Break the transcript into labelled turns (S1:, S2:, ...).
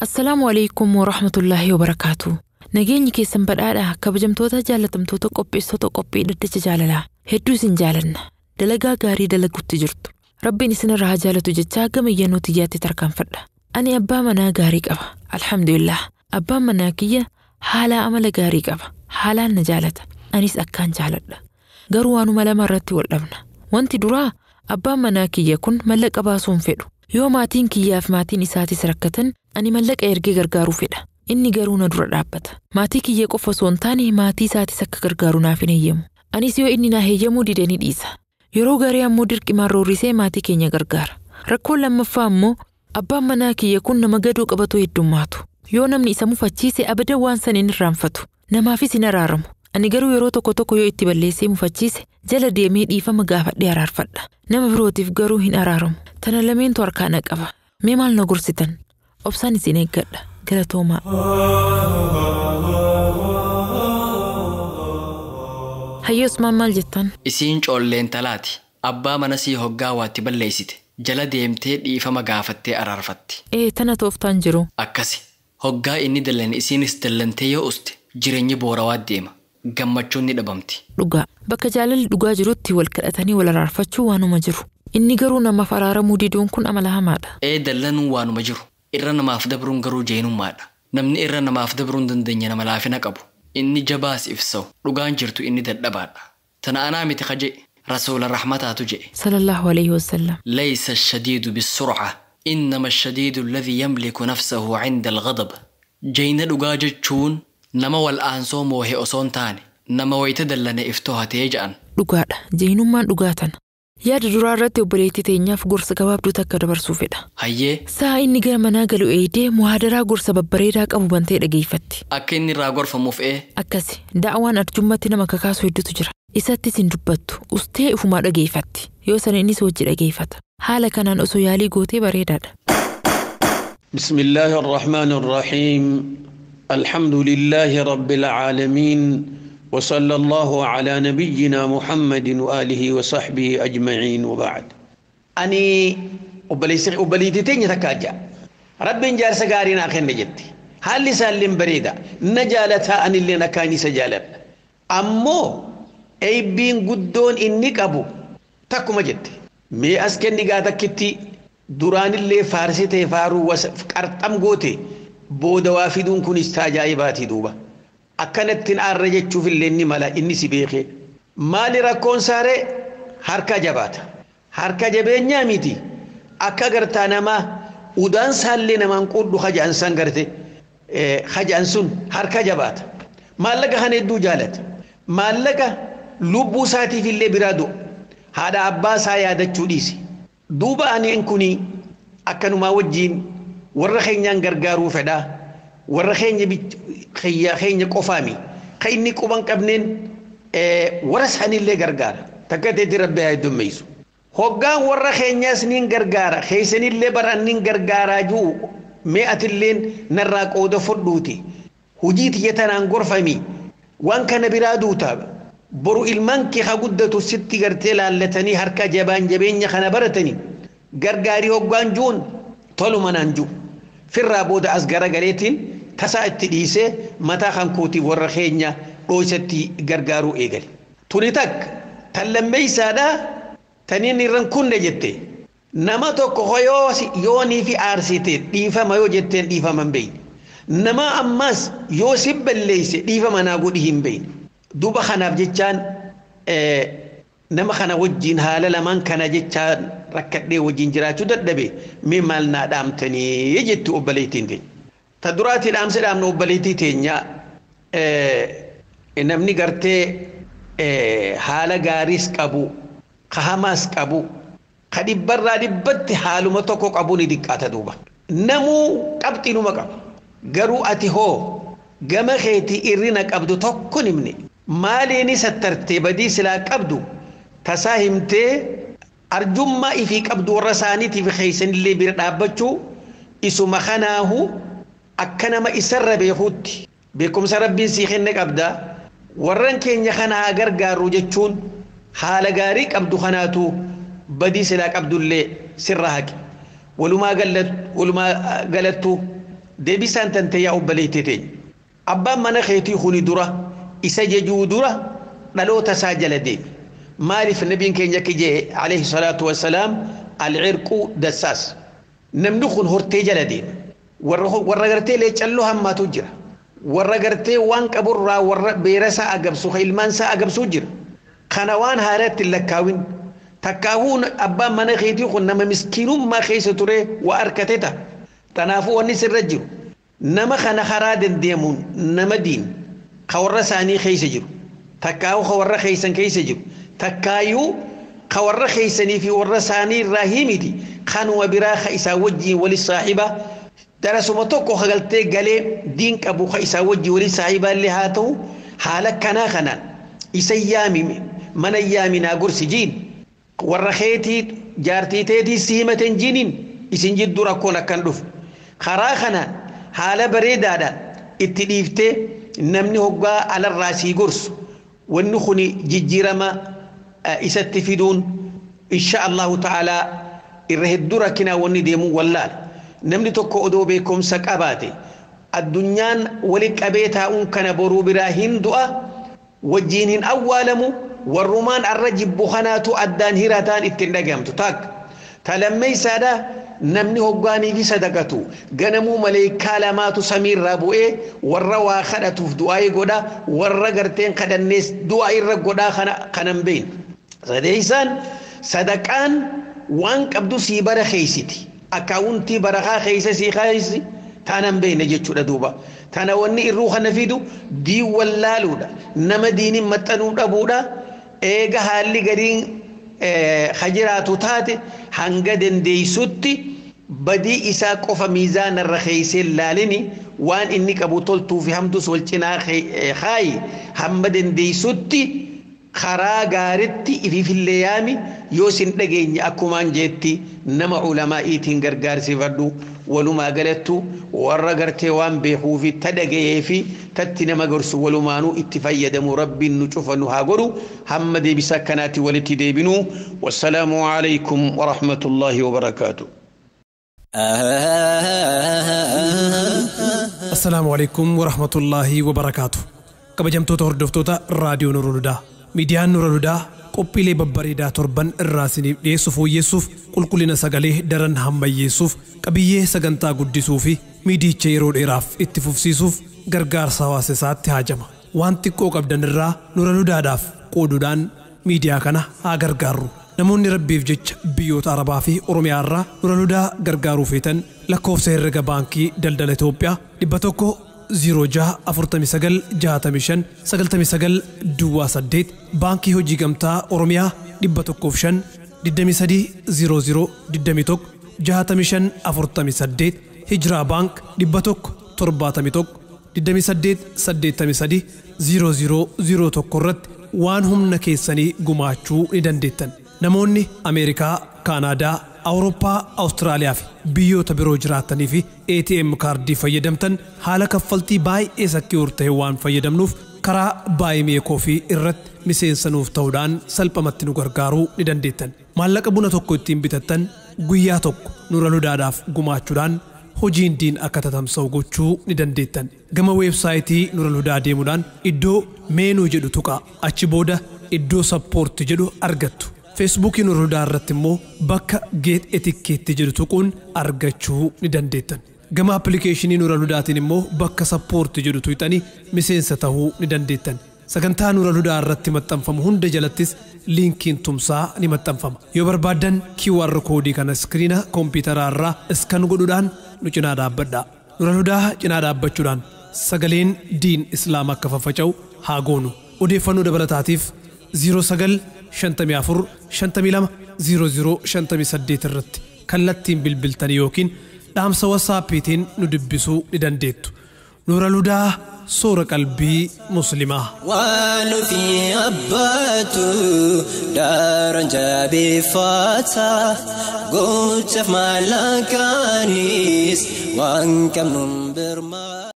S1: Assalaamu alaikum warahmatullaahi wabarakaatu. Nageenyi keessan badhaadha kabajamtoota jaallatamtoota qopheessitoota qophii dhaddacha jaalalaa. Hedduu isin jaalanna. Dalagaa gaarii dalaguutti jirtu. Rabbiin isinirraa haa jaalatu jechaa gama iyyannoo tiyyaatti tarkaanfadha. Ani abbaa manaa gaarii qaba. Alhamdulillah. Abbaan manaa kiyya haala amala gaarii qaba. Haalaan na jaalata. Anis akkaan jaaladha. Garuu waanuma lama irratti wal dhabna. Wanti duraa abbaan manaa kiyya kun mallaqa baasuu hin fedhu. Yoo maatiin kiyyaa fi maatiin isaatis rakkatan ani mallaqa ergee gargaaruu fedha. Inni garuu na dura dhaabbata. Maatii kiyya qofa osoo hin taane maatii isaatis akka gargaaru naaf hin heeyyamu. Anis yoo inni naa heeyyamuu dide ni dhiisa. Yeroo garee ammoo dirqimaan roorrisee maatii keenya gargaara. Rakkoon lammaffaa ammoo abbaan manaa kiyya kun nama gadoo qabatu heddummaatu. Yoo namni isa mufachiise abadan waan san hin irraanfatu. Namaafis hin araaramu. Ani garuu yeroo tokko tokko yoo itti balleessee mufachiise jala deemee dhiifama gaafadhee araarfadha. Nama birootiif garuu hin araaramu. Tana lameentu harkaa na qaba. Mee maal na gorsitan? Obsaan isin eeggadha. Galatoomaa. Hayyoo Usmaan maal jettan?
S2: Isiin coolleen talaati. Abbaa mana sii hoggaa waatti balleessite. Jala deemtee dhiifama gaafattee araarfatti.
S1: Ee tana tooftaan jiru.
S2: Akkasi. Hoggaa inni dallane isiinis dallantee yoo uste jireenyi boorawaa deema. Gammachuun ni dhabamti.
S1: Dhugaa. Bakka jaalalli dhugaa jirutti wal kadhatanii wal araarfachuu waanuma jiru. Inni garuu namaaf araaramuu diduun kun amala hamaadha.
S2: Ee dallanuun waanuma jiru. Irra namaaf dabruun garuu jeenummaadha. Namni irra namaaf dabruu hin dandeenye nama laafina qabu. Inni jabaas ibsa'u. Dhugaan jirtu inni dadhabaadha. Tana anaa miti kaje rasuula rahmataatu jedhe.
S1: Sallallahu alayhi wasallam.
S2: ليس الشديد بالسرعة إنما الشديد الذي يملك نفسه عند الغضب جينا dhugaa jechuun nama wal'aansoo moohe osoo hin taane nama wayita dallane iftohatee ja'an.
S1: Dhugaadha. Jeenummaan dhugaa tana. Yaada duraa irratti obboleettii teenyaaf gorsa gabaabduu takka dabarsuu fedha.
S2: Hayyee.
S1: Sa'a inni gara manaa galu eedee muhaadaraa gorsa babbareedaa qabu bantee dhageeffatti.
S2: Akka inni irraa gorfamuuf ee.
S1: Akkasi da'awaan arjummatti nama kakaasu hedduutu jira. Isattis hin dubbattu. Ustee ufumaa dhageeffatti. Yoo sana innis wajji dhageeffata. Haala kanaan osoo yaalii gootee bareedaadha.
S3: بسم الله الرحمن الرحيم الحمد لله رب العالمين وصلى الله على نبينا محمد وآله وصحبه أجمعين وبعد أني أبليتين يتكاجا رب جار سجارين آخر نجتي هل سالم بريدة نجالتها أن اللي نكاني سجالب أمو أي بين قدون إنك أبو تكو مجتي مي أسكن نقاتك كتي duraan illee faarsitee faaruu qarxam goote booda waa fiduun kunis taajaa'ibaati duuba. Akkanattiin aarra jechuuf illee inni mala inni si beeke. Maali rakkoon saaree harka jabaata. Harka jabeenyaa miti. Akka gartaa namaa udaan saallee namaan quudhu haja'an san garte haja'an sun harka jabaata. Maallaqa kana hedduu jaalata. Maallaqa lubbuu isaatiif illee biraa du'a. Haadha abbaa isaa yaadachuu dhiisi. Duuba ani kuni akkanumaa wajjiin warra keenyaan gargaaruu fedhaa warra keenya qofaami ka inni quban qabneen warra isaaniillee gargaara takka teetti rabbi haa heddummeessu. Hoggaan warra keenyaas niin gargaara keessanillee baran niin gargaaraa jiru mee atilleen narraa qooda fudhuuti hojii tiyya tanaan gorfami waan kana biraa duutaa. Boru ilmaan kee haa guddatu sitti gartee laallatanii harka jabaan jabeenya kana baratanii gargaarii hoggaan juun toluma naan jiru. Firraa booda as garagaleetiin tasaa itti dhiisee mataa kan kootiif warra keenya dhooysatti gargaaruu eegale. Tuni takka tan lammeeysaadhaa taniin irran kunne jette nama tokko yoonii fi aarsite dhiifama yoo jetteen dhiifama hin beeyne. Nama ammas yoo si balleeyse dhiifama naa godhi hin beeyne. Duuba kanaaf jechaan nama kana wajjin haala lamaan kana jechaan rakkadhee wajjin jiraachuu dadhabe mee maal naa dhaamtanii jetti obboleettiin teenya. Ta duraatti dhaamsa dhaamna obboleettii teenya namni gartee haala gaariis qabu ka hamaas qabu ka dhibbarraa dhibbatti haaluma tokko qabu ni diqqaata duuba. Namuu qabxiinuma qaba. Garuu ati hoo gama keetii irrina qabdu tokko himne. Maaliin sattartee badii silaa qabdu tasaa himtee arjummaa ifii qabdu warra isaaniitiif keessanillee bira dhaabbachuu isuma kanaahu akka nama isarra beekuutti beekumsa rabbiin sii kenne qabda warran keenya kana haa gargaaru jechuun haala gaarii qabdu kanaatu badii silaa qabdullee sirra haqe. Walumaa galattu Deebisaan tante yaa obboleettii teenya. Abbaan mana keetii kuni dura isa jejuu dura dhaloota isaa jala deemi. Maaliif nabiin keenya akka jee alayhi salaatu wassalaam alcirqu dassaas. Namni kun hortee jala deema. Warra gartee leecalloo hammaatu jira. Warra gartee waan qaburraa warra beera isaa agabsu ilmaan isaa agabsuu jira. Kana waan haaratti lakkaawin. Takkaahuun abbaan mana keetii kun nama miskiinummaa keessa ture waa harkate ta'a. Kanaafuu wanni sirra jiru nama kana karaa dandeemuun nama diin ka warra isaanii keessa jiru takkaayuu ka warra keessan keessa jiru takkaayyuu ka warra keessanii fi warra isaanii irraa himiti kanuma biraa ka isaa wajjiin wali saahiba darasuma tokko kagaltee galee diin qabu ka isaa wajjiin wali saahibaa illee haa ta'u haala kanaa kanaan isa yaami mana yaaminaa gorsi jiin warra keetii jaartii teetii si himateen jiiniin isin jidduu rakkoon akkan dhufu. Karaa kanaan haala bareedaadhaan itti dhiiftee namni hoggaa alarraa sii gorsu wanni kun jijjiirama isatti fiduun insha Allahu ta'aalaa irra hedduu rakkinaa wanni deemuu wallaala. Namni tokko odoo beekumsa qabaate addunyaan wali qabee taa'uun kana boruu biraa hin du'a wajjiin hin awwaalamu warrumaan arra jibbu kanaatu addaan hirataan ittiin dhagahamtu taakka. Talammeessaadhaa namni hoggaanii fi sadaqatu ganamuu maleekaa lamaatu samiirraa bu'ee warra waa kadhatuuf du'aa godha warra garteen kadhannees du'aa irra godhaa kanan beekne. Sadeessaan sadaqaan waan qabdu sii bara keeysiti akkaawuntii barakaa keeysa sii keeysi taanan beekne jechuudha duuba. Tana wanni irruu kana fidu diin wallaaluudha nama diiniin maxxanuu dhabuudha eega haalli gariin hajiraatu taate hanga dandeeysutti badii isaa qofa miizaana irra keeysee laalini waan inni qabu toltuu fi hamtus wal cinaa kaayi hamma dandeeysutti karaa gaaritti ififillee yaami yoo sin dhageenye akkumaan jeetti nama ulamaa'iitiin gargaarsifadhu walumaa galattu warra gartee waan beekuu fi ta dhagayee fi tatti nama gorsu walumaanuu itti fayyadamu rabbiin nu cufa nu haa godhu hamma deebisa akkanaatti walitti deebinu wassalaamu alaykum warahmatullaahi wabarakaatu.
S4: Assalaamu alaykum warahmatullaahi wabarakaatu. Kabajamtoota hordoftoota raadiyoo Nuurul Hudaa. Miidiyaan Nuurul Hudaa qophiilee babbareedaa torban irraa isiniif dhiyeessu fooyyessuuf qulqullina sagalee daran hammayyeessuuf qabiyyee sagantaa guddisuu fi miidiyicha yeroo dheeraaf itti fufsiisuuf gargaarsa hawaasa isaatti haajama. Waan xiqqoo qabdan irraa Nuurul Hudaadhaaf qooduudhaan miidiyaa kana haa gargaarru. Namoonni Rabbiif jecha biyyoota Arabaa fi Oromiyaa irraa Nuurul Hudaa gargaaruu feetan lakkoofsa herrega baankii daldala Itoophiyaa 100 06 49 65 99 duwwaa 8 baankii hojii gamtaa Oromiyaa 105 23 00 21 65 48 Hijiraa baank 100 71 28 83 00 01 irratti waan humna keessanii gumaachuu ni dandeettan. Namoonni Ameerikaa, Kaanaadaa, Awurooppaa, Awustiraaliyaa fi biyyoota biroo jiraatanii fi ATM kaardii fayyadamtan haala kaffaltii baay'ee secure ta'e waan fayyadamnuuf karaa Buy Me Coffee irratti miseensa nuuf ta'uudhaan salphamatti nu gargaaruu ni dandeettan. Maallaqa buna tokko ittiin bitattan guyyaa tokko Nuurul Hudaadhaaf gumaachuudhaan hojiin diin akka tatamsa'u gochuu ni dandeettan. Gama weebsaayitii Nuurul Hudaa deemuudhaan iddoo menu jedhu tuqaa. Achi booda iddoo support jedhu argattu. Feesbuukii Nuurul Hudaa irratti immoo bakka Get Etiquette jedhu tuquun argachuu ni dandeettan. Gama appilikeeshinii Nuurul Hudaatiin immoo bakka support jedhu tuqxanii miseensa ta'uu ni dandeettan. Sagantaa Nuurul Hudaa irratti maxxanfamu hunda jalattis liinkiin tumsaa ni maxxanfama. Yoo barbaaddan QR koodii kana iskiriina kompiitaraa irraa iskan godhuudhaan nu cinaa dhaabbadhaa. Nuurul Hudaa cinaa dhaabbachuudhaan sagaleen diin Islaam akka faffaca'u haa goonu. Odeeffannoo dabalataatiif 09 54 52 00 58 irratti kallattiin bilbiltanii yookiin dhaamsa WhatsAppiitiin nu dubbisuu ni dandeettu. Nuurul Hudaa soora qalbii muslimaa.
S5: Waan ofii abbaatu daran jabeeffata gochaaf maallaqaanis waan qabnuun birmaa.